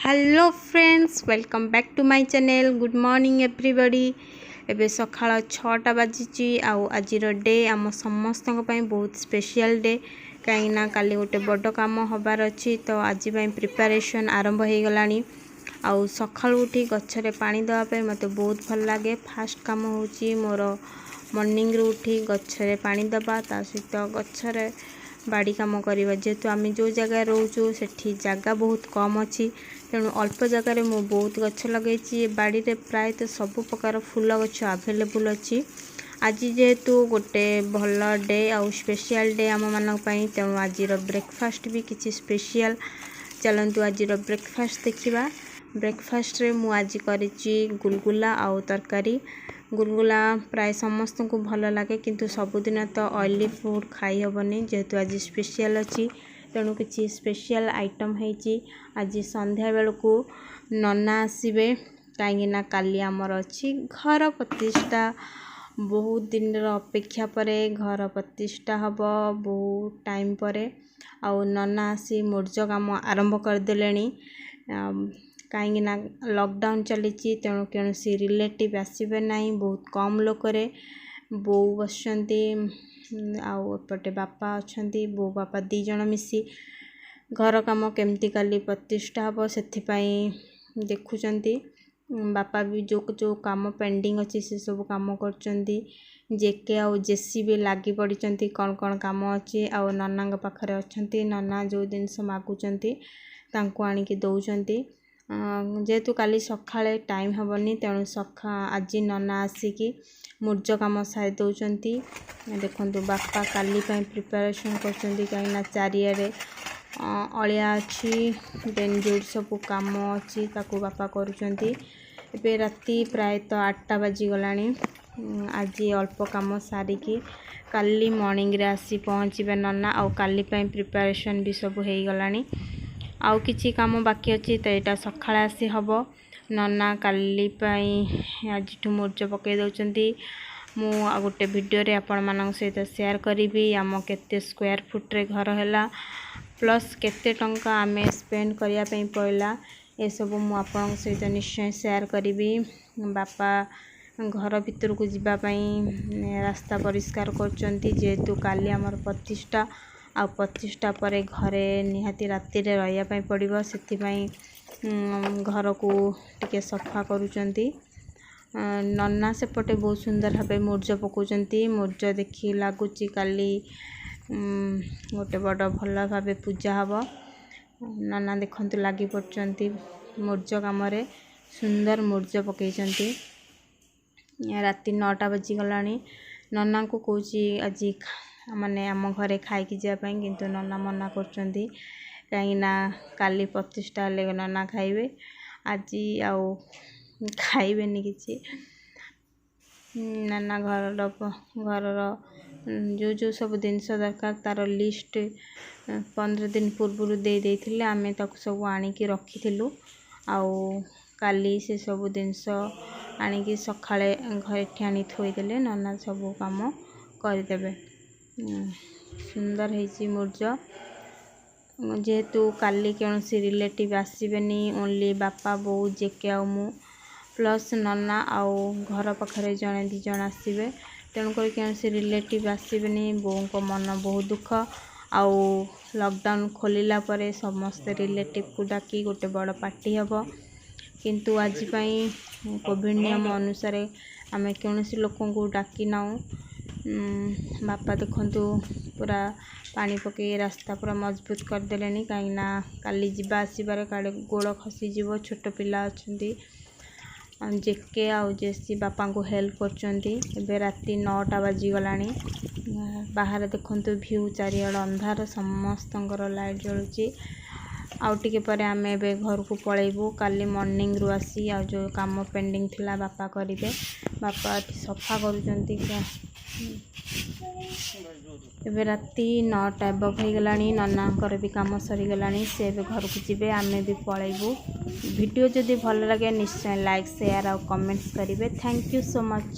Hello friends, welcome back to my channel. Good morning everybody. ଏବେ ସକାଳ 6ଟା ବାଜିଛି ଆଉ ଆଜିର ଡେ ଆମ ସମସ୍ତଙ୍କ ପାଇଁ ବହୁତ ସ୍ପେଶିଆଲ୍ ଡେ, କାହିଁକିନା କାଲି ଗୋଟେ ବଡ଼ କାମ ହେବାର ଅଛି। ତ ଆଜି ପାଇଁ ପ୍ରିପାରେସନ୍ ଆରମ୍ଭ ହେଇଗଲାଣି। ଆଉ ସକାଳୁ ଉଠି ଗଛରେ ପାଣି ଦେବା ପାଇଁ ମୋତେ ବହୁତ ଭଲ ଲାଗେ। ଫାଷ୍ଟ କାମ ହେଉଛି ମୋର ମର୍ଣ୍ଣିଂରୁ ଉଠି ଗଛରେ ପାଣି ଦେବା, ତା ସହିତ ଗଛରେ ବାଡ଼ି କାମ କରିବା। ଯେହେତୁ ଆମେ ଯେଉଁ ଜାଗାରେ ରହୁଛୁ, ସେଠି ଜାଗା ବହୁତ କମ୍ ଅଛି, ତେଣୁ ଅଳ୍ପ ଜାଗାରେ ମୁଁ ବହୁତ ଗଛ ଲଗେଇଛି। ବାଡ଼ିରେ ପ୍ରାୟତଃ ସବୁ ପ୍ରକାର ଫୁଲ ଗଛ ଆଭେଲେବୁଲ୍ ଅଛି। ଆଜି ଯେହେତୁ ଗୋଟେ ଭଲ ଡେ ଆଉ ସ୍ପେଶିଆଲ୍ ଡେ ଆମମାନଙ୍କ ପାଇଁ, ତେଣୁ ଆଜିର ବ୍ରେକଫାଷ୍ଟ ବି କିଛି ସ୍ପେଶିଆଲ୍। ଚାଲନ୍ତୁ, ଆଜିର ବ୍ରେକଫାଷ୍ଟ ଦେଖିବା। ବ୍ରେକଫାଷ୍ଟରେ ମୁଁ ଆଜି କରିଛି ଗୁଲଗୁଲା ଆଉ ତରକାରୀ। ଗୁଲଗୁଲା ପ୍ରାୟ ସମସ୍ତଙ୍କୁ ଭଲ ଲାଗେ, କିନ୍ତୁ ସବୁଦିନ ତ ଅଏଲି ଫୁଡ଼୍ ଖାଇ ହେବନି। ଯେହେତୁ ଆଜି ସ୍ପେଶିଆଲ୍ ଅଛି, ତେଣୁ କିଛି ସ୍ପେଶିଆଲ୍ ଆଇଟମ୍ ହେଇଛି। ଆଜି ସନ୍ଧ୍ୟାବେଳକୁ ନନା ଆସିବେ, କାହିଁକିନା କାଲି ଆମର ଅଛି ଘର ପ୍ରତିଷ୍ଠା। ବହୁତ ଦିନର ଅପେକ୍ଷା ପରେ ଘର ପ୍ରତିଷ୍ଠା ହେବ, ବହୁତ ଟାଇମ୍ ପରେ। ଆଉ ନନା ଆସି ମୁର୍ଜ କାମ ଆରମ୍ଭ କରିଦେଲେଣି, କାହିଁକିନା ଲକଡାଉନ୍ ଚାଲିଛି, ତେଣୁ କୌଣସି ରିଲେଟିଭ୍ ଆସିବେ ନାହିଁ। ବହୁତ କମ୍ ଲୋକରେ ବୋଉ ବସିଛନ୍ତି ଆଉ ଏପଟେ ବାପା ଅଛନ୍ତି। ବୋଉ ବାପା ଦୁଇ ଜଣ ମିଶି ଘର କାମ କେମିତି କାଲି ପ୍ରତିଷ୍ଠା ହେବ, ସେଥିପାଇଁ ଦେଖୁଛନ୍ତି। ବାପା ବି ଯେଉଁ ଯେଉଁ କାମ ପେଣ୍ଡିଂ ଅଛି, ସେସବୁ କାମ କରୁଛନ୍ତି। ଜେକେ ଆଉ ଜେସି ବି ଲାଗି ପଡ଼ିଛନ୍ତି, କ'ଣ କ'ଣ କାମ ଅଛି। ଆଉ ନନାଙ୍କ ପାଖରେ ଅଛନ୍ତି, ନନା ଯେଉଁ ଜିନିଷ ମାଗୁଛନ୍ତି ତାଙ୍କୁ ଆଣିକି ଦେଉଛନ୍ତି। ଯେହେତୁ କାଲି ସକାଳେ ଟାଇମ୍ ହେବନି, ତେଣୁ ଆଜି ନନା ଆସିକି ମୁର୍ଜ କାମ ସାରି ଦେଉଛନ୍ତି। ଦେଖନ୍ତୁ, ବାପା କାଲି ପାଇଁ ପ୍ରିପାରେସନ୍ କରୁଛନ୍ତି, କାହିଁକିନା ଚାରିଆଡ଼େ ଅଳିଆ ଅଛି। ଦେନ୍ ଯେଉଁଠି ସବୁ କାମ ଅଛି, ତାକୁ ବାପା କରୁଛନ୍ତି। ଏବେ ରାତି ପ୍ରାୟତଃ 8ଟା ବାଜିଗଲାଣି। ଆଜି ଅଳ୍ପ କାମ ସାରିକି କାଲି ମର୍ଣ୍ଣିଂରେ ଆସି ପହଞ୍ଚିବେ ନନା। ଆଉ କାଲି ପାଇଁ ପ୍ରିପାରେସନ୍ ବି ସବୁ ହେଇଗଲାଣି। ଆଉ କିଛି କାମ ବାକି ଅଛି, ତ ଏଇଟା ସକାଳେ ଆସି ହେବ। ନନା କାଲି ପାଇଁ ଆଜିଠୁ ମୁର୍ଜ ପକାଇ ଦେଉଛନ୍ତି। ମୁଁ ଆଉ ଗୋଟେ ଭିଡ଼ିଓରେ ଆପଣମାନଙ୍କ ସହିତ ସେୟାର କରିବି, ଆମ କେତେ ସ୍କୋୟାର ଫୁଟ୍ରେ ଘର ହେଲା, ପ୍ଲସ୍ କେତେ ଟଙ୍କା ଆମେ ସ୍ପେଣ୍ଡ କରିବା ପାଇଁ ପଡ଼ିଲା, ଏସବୁ ମୁଁ ଆପଣଙ୍କ ସହିତ ନିଶ୍ଚୟ ସେୟାର କରିବି। ବାପା ଘର ଭିତରକୁ ଯିବା ପାଇଁ ରାସ୍ତା ପରିଷ୍କାର କରୁଛନ୍ତି। ଯେହେତୁ କାଲି ଆମର ପ୍ରତିଷ୍ଠା, ଆଉ ପ୍ରତିଷ୍ଠା ପରେ ଘରେ ନିହାତି ରାତିରେ ରହିବା ପାଇଁ ପଡ଼ିବ, ସେଥିପାଇଁ ଘରକୁ ଟିକେ ସଫା କରୁଛନ୍ତି। ନନା ସେପଟେ ବହୁତ ସୁନ୍ଦର ଭାବେ ମୁର୍ଜ ପକାଉଛନ୍ତି। ମୁର୍ଜ ଦେଖି ଲାଗୁଛି କାଲି ଗୋଟେ ବଡ଼ ଭଲ ଭାବେ ପୂଜା ହେବ। ନନା ଦେଖନ୍ତୁ, ଲାଗି ପଡ଼ୁଛନ୍ତି ମୁର୍ଜ କାମରେ, ସୁନ୍ଦର ମୁର୍ଜ ପକାଇଛନ୍ତି। ରାତି 9ଟା ବାଜିଗଲାଣି। ନନାଙ୍କୁ କହୁଛି ଆଜି ମାନେ ଆମ ଘରେ ଖାଇକି ଯିବା ପାଇଁ, କିନ୍ତୁ ନନା ମନା କରୁଛନ୍ତି, କାହିଁକିନା କାଲି ପ୍ରତିଷ୍ଠା ହେଲେ ନନା ଖାଇବେ, ଆଜି ଆଉ ଖାଇବେନି କିଛି। ନନା ଘରର ଯେଉଁ ଯେଉଁ ସବୁ ଜିନିଷ ଦରକାର, ତା'ର ଲିଷ୍ଟ 15 ଦିନ ପୂର୍ବରୁ ଦେଇ ଦେଇଥିଲେ। ଆମେ ତାକୁ ସବୁ ଆଣିକି ରଖିଥିଲୁ ଆଉ କାଲି ସେସବୁ ଜିନିଷ ଆଣିକି ସକାଳେ ଏଠି ଆଣି ଥୋଇଦେଲେ ନନା ସବୁ କାମ କରିଦେବେ। ସୁନ୍ଦର ହେଇଛି ମୁର୍ଜ। ଯେହେତୁ କାଲି କୌଣସି ରିଲେଟିଭ୍ ଆସିବେନି, ଓନ୍ଲି ବାପା, ବୋଉ, ଜେକେ ଆଉ ମୁଁ, ପ୍ଲସ୍ ନନା ଆଉ ଘର ପାଖରେ ଜଣେ ଦୁଇ ଜଣ ଆସିବେ, ତେଣୁକରି କୌଣସି ରିଲେଟିଭ୍ ଆସିବେନି। ବୋଉଙ୍କ ମନ ବହୁତ ଦୁଃଖ। ଆଉ ଲକଡାଉନ୍ ଖୋଲିଲା ପରେ ସମସ୍ତେ ରିଲେଟିଭ୍କୁ ଡାକି ଗୋଟେ ବଡ଼ ପାର୍ଟି ହେବ, କିନ୍ତୁ ଆଜି ପାଇଁ କୋଭିଡ଼ ନିୟମ ଅନୁସାରେ ଆମେ କୌଣସି ଲୋକଙ୍କୁ ଡାକି ନାହୁଁ। ବାପା ଦେଖନ୍ତୁ, ପୁରା ପାଣି ପକାଇ ରାସ୍ତା ପୁରା ମଜବୁତ କରିଦେଲେଣି, କାହିଁକିନା କାଲି ଯିବା ଆସିବାରେ କାଳେ ଗୋଡ଼ ଖସିଯିବ, ଛୋଟ ପିଲା ଅଛନ୍ତି। ଜେକେ ଆଉ ଜେସି ବାପାଙ୍କୁ ହେଲ୍ପ କରୁଛନ୍ତି। ଏବେ ରାତି 9ଟା ବାଜିଗଲାଣି। ବାହାରେ ଦେଖନ୍ତୁ ଭିଉ, ଚାରିଆଡ଼େ ଅନ୍ଧାର, ସମସ୍ତଙ୍କର ଲାଇଟ୍ ଜଳୁଛି। ଆଉ ଟିକେ ପରେ ଆମେ ଏବେ ଘରକୁ ପଳେଇବୁ। କାଲି ମର୍ଣ୍ଣିଂରୁ ଆସି ଆଉ ଯେଉଁ କାମ ପେଣ୍ଡିଂ ଥିଲା, ବାପା କରିବେ। ବାପା ଏଠି ସଫା କରୁଛନ୍ତି। ଏବେ ରାତି 9ଟା ଏବଭ୍ ହେଇଗଲାଣି। ନନାଙ୍କର ବି କାମ ସରିଗଲାଣି, ସେ ଏବେ ଘରକୁ ଯିବେ, ଆମେ ବି ପଳେଇବୁ। ଭିଡ଼ିଓ ଯଦି ଭଲ ଲାଗେ, ନିଶ୍ଚୟ ଲାଇକ୍, ସେୟାର ଆଉ କମେଣ୍ଟସ୍ କରିବେ। Thank you so much.